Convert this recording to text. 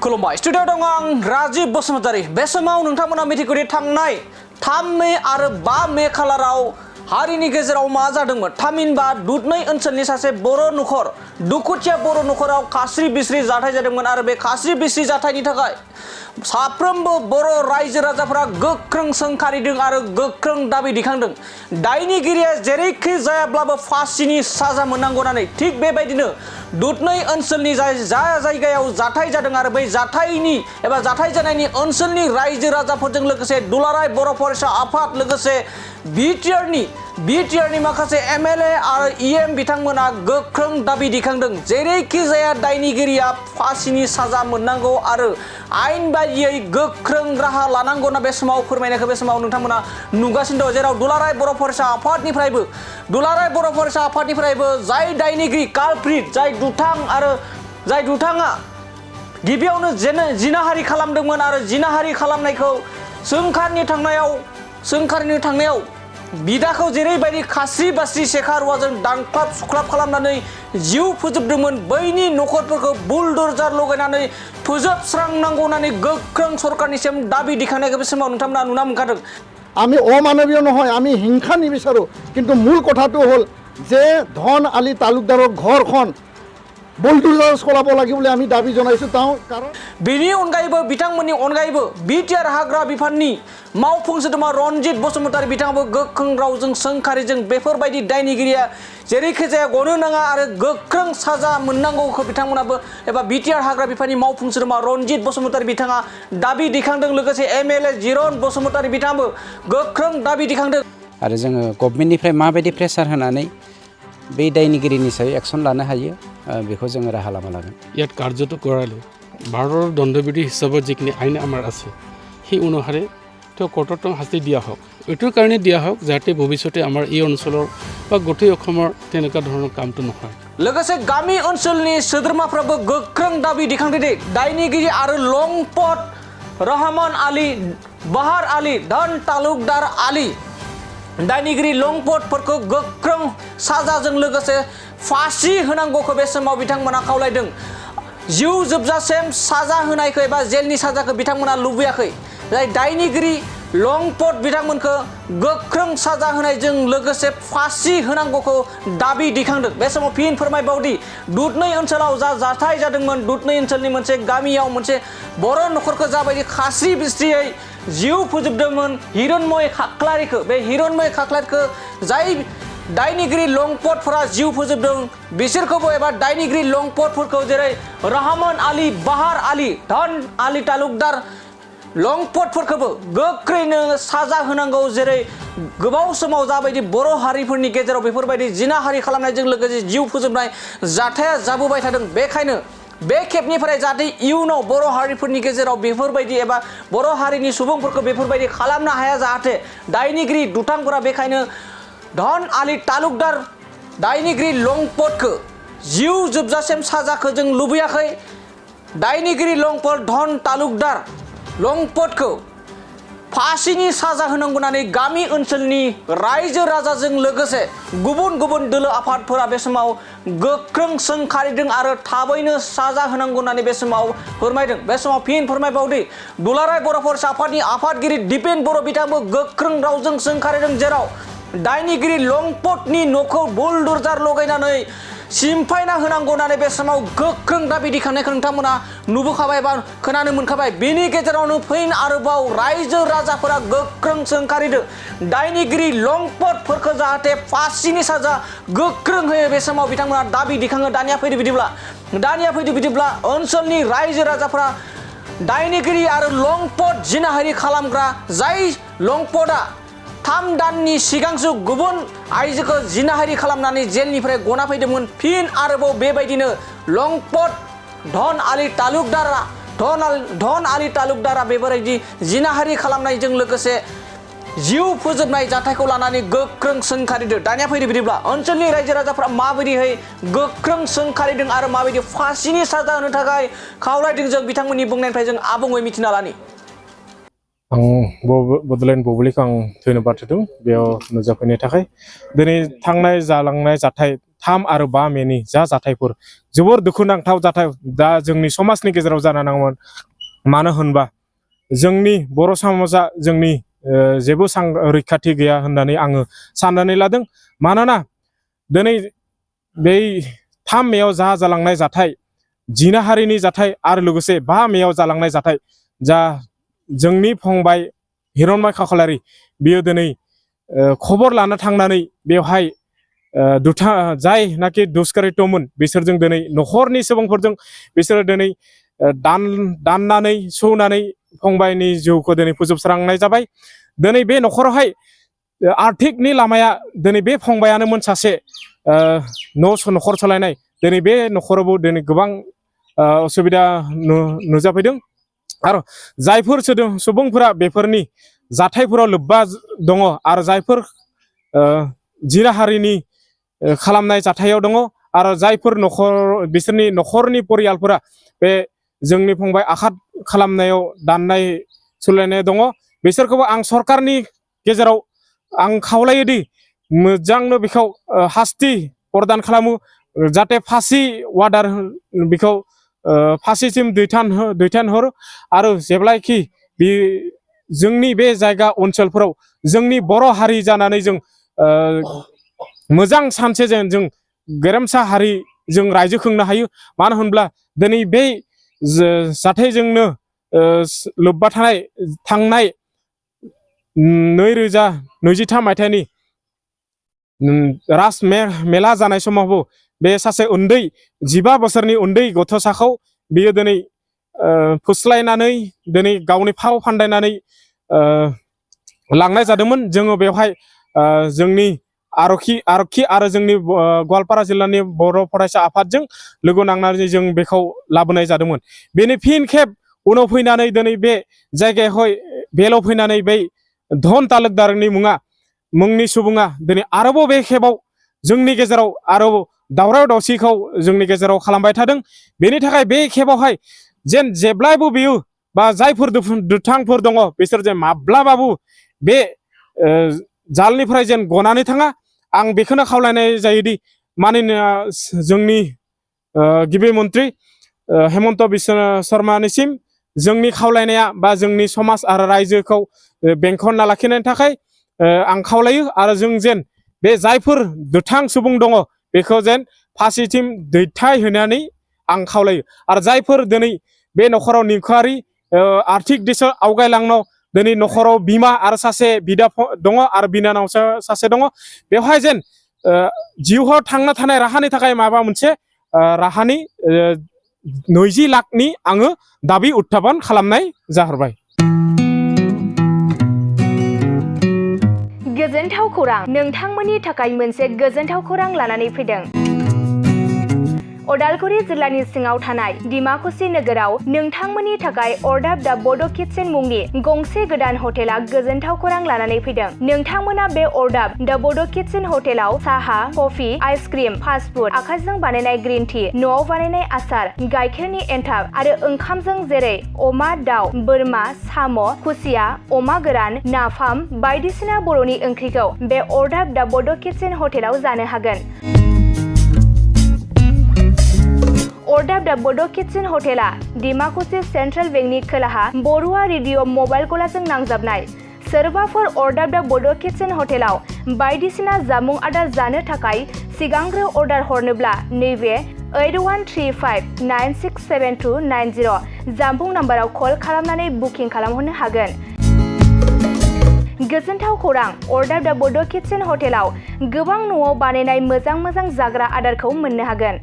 खुलुमबाय स्टुडिअ दं आं राजीव बसुमतारी बे समाव नोंथांमोना मिथिगौदि थांनाय 3 मे आरो 5 मे खालाराव हारिनि गेजेराव मा जादोंमोन थामहिनबा दुधनै ओनसोलनि सासे बर' नखर दुखुथिया बर' नखराव खास्रि बिस्रि जाथाय जादोंमोन आरो बे खास्रि बिस्रि जाथायनि थाखाय साफ्रोमबो बर' रायजो राजाफोरा गोख्रों सोंखारिदों आरो गोख्रों दाबि दिखांदों दायनिगिरिया जेरैखि जायाब्लाबो फासिनि साजा मोननांगौ होननानै थिग बेबायदिनो दुधनै ओनसोलनि जायगायाव जाथाय जादों आरो बै जाथायनि एबा जाथाय जानायनि ओनसोलनि रायजो राजाफोरजों लोगोसे दुलाराय बर' फरायसा आफाद लोगोसे बिटिआरनि माखासे एमएलए आरो इएम बिथांमोना गोख्रों दाबि दिखांदों जेरैखि जाया दायनिगिरिया फासिनि साजा मोननांगौ आरो आयेन बायदियै गोख्रों राहा लानांगौ होनना बे समाव फोरमायनायखौ बे समाव नोंथांमोना नुगासिनो दं जेराव दुलाराय बर' फरायसा आफादनिफ्रायबो जाय दायनिगिरि कालप्रिट जाय दुथाङा गिबियावनो जिनाहारि खालामदोंमोन आरो जिनाहारि खालामनायखौ सोंखारिनो थांनायाव बिदाखौ जेरैबायदि खास्रि बास्रि सेखा रुवाजों दानख्लाब सुख्लाब खालामनानै जिउ फोजोबदोंमोन बैनि नखरफोरखौ बुलडोजार लगायनानै फोजोबस्रांनांगौ होननानै गोख्रों सरकारनिसिम दाबि दिखांनायखौ बे समाव नोंथांमोना नुना मोनखादों আমি অমানৱীয় নহয় আমি হিংসা নিবিচাৰোঁ কিন্তু মূল কথাটো হ'ল যে ধন আলি তালুকদাৰৰ ঘৰখন বুলডোজাৰ চলাব লাগে বুলি আমি দাবী জনাইছোঁ কাৰণ बेनि अनगायैबो बिथांमोननि अनगायैबो बिटिआर हाग्रा बिफाननि मावफुं सोद्रोमा रनजित बसुमतारी बिथाङाबो गोख्रों रावजों सोंखारिजों बेफोरबायदि दायनिगिरिया जेरैखि जाया गनो नाङा आरो गोख्रों साजा मोननांगौखौ बिथांमोनाबो एबा बिटिआर हाग्रा बिफाननि मावफुं सोद्रोमा रनजित बसुमतारी बिथाङा दाबि दिखांदों लोगोसे एमएलए जिरन बसुमतारी बिथाङाबो गोख्रों दाबि दिखांदों आरो जोङो गभर्नमेन्टनिफ्राय माबायदि प्रेसार होनानै बे दायनिगिरिनि सायाव एक्सन लानो हायो बेखौ जोङो राहा लामा लागोन ইয়াত কাৰ্যটো কৰালে ভাৰতৰ দণ্ডবিধি হিচাপত যিখিনি আইন আমাৰ আছে সেই অনুসাৰে তেওঁ কঠোৰতম শাস্তি দিয়া হওক এইটোৰ কাৰণে দিয়া হওক যাতে ভৱিষ্যতে আমাৰ এই অঞ্চলৰ বা গোটেই অসমৰ তেনেকুৱা ধৰণৰ কামটো নহয় लोगोसे गामि ओनसोलनि सोद्रोमाफ्राबो गोख्रों दाबि दिखांदों दि दायनिगिरि आरो लंपट रहमान आली बाहार आली धन तालुकदार आली दायनिगिरि लंपटफोरखौ गोख्रों साजाजों लोगोसे फासि होनांगौखौ बे समाव बिथांमोना खावलायदों जिउ जोबजासिम साजा होनायखौ एबा जेलनि साजाखौ बिथांमोना लुबैयाखै जाय दायनिगिरि लंपट बिथांमोनखौ गोख्रों साजा होनायजों लोगोसे फासि होनांगौखौ दाबि दिखांदों बे समाव फिन फोरमायबावदि दुधनै ओनसोलाव जाथाय जादोंमोन दुधनै ओनसोलनि मोनसे गामियाव मोनसे बर' नखरखौ जाबायदि खास्रि बिस्रियै जिउ फोजोबदोंमोन हिरण्मय खाख्लारिखौ बे हिरण्मय खाख्लारिखौ जाय दायनिगिरि लंपटफोरा जिउ फोजोबदों बिसोरखौबो एबा दायनिगिरि लंपटफोरखौ जेरै रहमान आली बाहार आली धन आली तालुकदार लंपटफोरखौबो गोख्रैनो साजा होनांगौ जेरै गोबाव समाव जाबायदि बर' हारिफोरनि गेजेराव बेफोरबायदि जिनाहारि खालामनायजों लोगोसे जिउ फोजोबनाय जाथाया जाबोबाय थादों बेखायनो बे खेबनिफ्राय जाहाथे इयुनाव बर' हारिफोरनि गेजेराव बेफोरबायदि एबा बर' हारिनि सुबुंफोरखौ बेफोरबायदि खालामनो हाया जाहाथे दायनिगिरि दुथांफोरा बेखायनो धन आली तालुकदार दायनिगिरि लंपटखौ जिउ जोबजासिम साजाखौ जों लुबैयाखै दायनिगिरि लंपट धन तालुकदार लंपटखौ फासिनि साजा होनांगौ होननानै गामि ओनसोलनि रायजो राजाजों लोगोसे गुबुन गुबुन दोलो आफादफोरा बे समाव गोख्रों सोंखारिदों आरो थाबैनो साजा होनांगौ होननानै बे समाव फोरमायदों बे समाव फिन फोरमायबावदि दुलाराय बर' फरायसा आफादनि आफादगिरि दिपेन बर' बिथाङाबो गोख्रों रावजों सोंखारिदों जेराव दायनिगिरि लंपटनि न'खौ बुलडोजार लगायनानै सिमफायना होनांगौ होननानै बे समाव गोख्रों दाबि दिखांनायखौ नोंथांमोना नुबोखाबाय बा खोनानो मोनखाबाय बेनि गेजेरावनो फिन आरोबाव रायजो राजाफोरा गोख्रों सोंखारिदों दायनिगिरि लंपटफोरखौ जाहाथे फासिनि साजा गोख्रों होयो बे समाव बिथांमोना दाबि दिखाङो दानिया फैदो बिदिब्ला ओनसोलनि रायजो राजाफोरा दायनिगिरि आरो लंपट जिनाहारि खालामग्रा जाय लंपटआ 3 दाननि सिगांसो गुबुन आइजोखौ जिनाहारि खालामनानै जेलनिफ्राय गना फैदोंमोन फिन आरोबाव बेबायदिनो लंपट धन आली तालुकदारा बेबायदि जिनाहारि खालामनायजों लोगोसे जिउ फोजोबनाय जाथायखौ लानानै गोख्रों सोंखारिदों दानिया फैदो बिदिब्ला ओनसोलनि रायजो राजाफोरा माबायदिहाय गोख्रों सोंखारिदों आरो माबायदि फासिनि साजा होनो थाखाय खावलायदों जों बिथांमोननि बुंनायनिफ्राय जों आबुङै मिथिना लानि आं बड'लेण्ड बुब्लिखौ आं धन्यबाद होदों बेयाव नुजाफैनायनि थाखाय दिनै थांनाय जालांनाय जाथाय 3 आरो 5 मेनि जा जाथायफोर जोबोर दुखुनांथाव जाथाय दा जोंनि समाजनि गेजेराव जाना नांगौमोन मानो होनबा जोंनि बर' समाजा जोंनि जेबो रैखाथि गैया होननानै आङो साननानै लादों मानोना दिनै बै 3 मेयाव जालांनाय जाथाय जिनाहारिनि जाथाय आरो लोगोसे 5 मेयाव जालांनाय जाथाय जा जोंनि फंबाय हिरनमाय खाख्लारि बियो दिनै खबर लानो थांनानै बेवहाय जायनाखि दुष्कारितमोन बिसोरजों दिनै न'खरनि सुबुंफोरजों बिसोरो दिनै दाननानै सौनानै फंबायनि जिउखौ दिनै फोजोबस्रांनाय जाबाय दिनै बे न'खरावहाय आर्थिकनि लामाया दिनै बे फंबायानोमोन सासे न'खर सालायनाय दिनै बे न'खरावबो दिनै गोबां असुबिदा नुजाफैदों आरो जायफोर सुबुंफोरा बेफोरनि जाथायफोराव लोब्बा दङ आरो जायफोर जिनाहारिनि खालामनाय जाथायाव दङ आरो जायफोर बिसोरनि न'खरनि परियालफोरा बे जोंनि फंबाय आघात खालामनायाव दाननाय सोलायनाय दङ बिसोरखौबो आं सरकारनि गेजेराव आं खावलायोदि मोजांनो बेखौ हास्ति प्रदान खालामो जाहाथे फासि वार्डार बेखौ फासिसिम दैथायहरो आरो जेब्लाखि बे जोंनि बे जायगा ओनसोलफोराव जोंनि बर' हारि जानानै जों मोजां सानसे जों गेरेमसा हारि जों रायजो खुंनो हायो मानो होनब्ला दिनै बे जाथायजोंनो लोब्बा थांनाय 2023 मायथाइनि राज मेला जानाय समावबो बे सासे उन्दै 15 बोसोरनि उन्दै गथ'साखौ बियो दिनै फुस्लायनानै दिनै गावनि फाव फान्दायनानै लांनाय जादोंमोन जोङो बेवहाय जोंनि आरक्षी आरो जोंनि गवालपारा जिल्लानि बर' फरायसा आफादजों लोगो नांनानै जों बेखौ लाबोनाय जादोंमोन बेनि फिन खेब उनाव फैनानै दिनै बे जायगायावहाय बेलाव फैनानै बै धन तालुकदारनि मुंनि सुबुङा दिनै आरोबाव बे खेबाव जोंनि गेजेराव आरोबाव दावराव दावसिखौ जोंनि गेजेराव खालामबाय थादों बेनि थाखाय बे खेबावहाय जेन जेब्लायबो बियो बा जायफोर दुथांफोर दङ बिसोर जेन माब्लाबाबो बे जालनिफ्राय जेन गनानै थाङा आं बेखौनो खावलायनाय जायोदि मानोना जोंनि गिबि मन्त्रि हेमन्त बिश्व शर्मानिसिम जोंनि खावलायनाया बा जोंनि समाज आरो रायजोखौ बेंखनना लाखिनायनि थाखाय आं खावलायो आरो जों जेन बे जायफोर दुथां सुबुं दङ बेखौ जेन फासिसिम दैथायहैनानै आं खावलायो आरो जायफोर दिनै बे न'खराव निखावरि आर्थिक दिशा आवगायलांनो दिनै न'खराव बिमा आरो सासे बिदा दङ आरो बिनानाव सासे दङ बेवहाय जेन जिउआव थांना थानाय राहानि थाखाय माबा मोनसे राहानि 20 लाखनि आङो दाबि उत्थापन खालामनाय जाहरबाय गोजोनथाव खौरां नोंथांमोननि थाखाय मोनसे गोजोनथाव खौरां लानानै फैदों उदालगुरि जिल्लानि सिङाव थानाय डिमाकुसि नोगोराव नोंथांमोननि थाखाय अर्डाब दा बड' किटचेन मुंनि गंसे गोदान हटेला गोजोनथाव खौरां लानानै फैदों नोंथांमोना बे अर्डाब दा बड' किटचेन हटेलाव साहा कफि आइसक्रिम फास्ट फुड आखाइजों बानायनाय ग्रीन टी न'आव बानायनाय आसार गाइखेरनि एन्थाब आरो ओंखामजों जेरै अमा दाउ बोरमा साम' खुसिया अमा गोरान नाफाम बायदिसिना बर'नि ओंख्रिखौ बे अर्डाब दा बड' किटचेन हटेलाव जानो हागोन अर्डाब दा बड' किटचेन हटेला डिमाकुसि सेन्ट्रेल बेंकनि खोलाहा बरुवा रेडिअ मबाइल गलाजों नांजाबनाय सोरबाफोर अर्डाब दा बड' किटचेन हटेलाव बायदिसिना जामुं आदार जानो थाखाय सिगांग्रो अर्डार हरनोब्ला नैबे 8135967290 जामबुं नाम्बाराव कल खालामनानै बुकिं खालामहरनो हागोन गोजोनथाव खौरां अर्डाब दा बड' किटचेन हटेलाव गोबां न'आव बानायनाय मोजां जाग्रा आदारखौ मोननो हागोन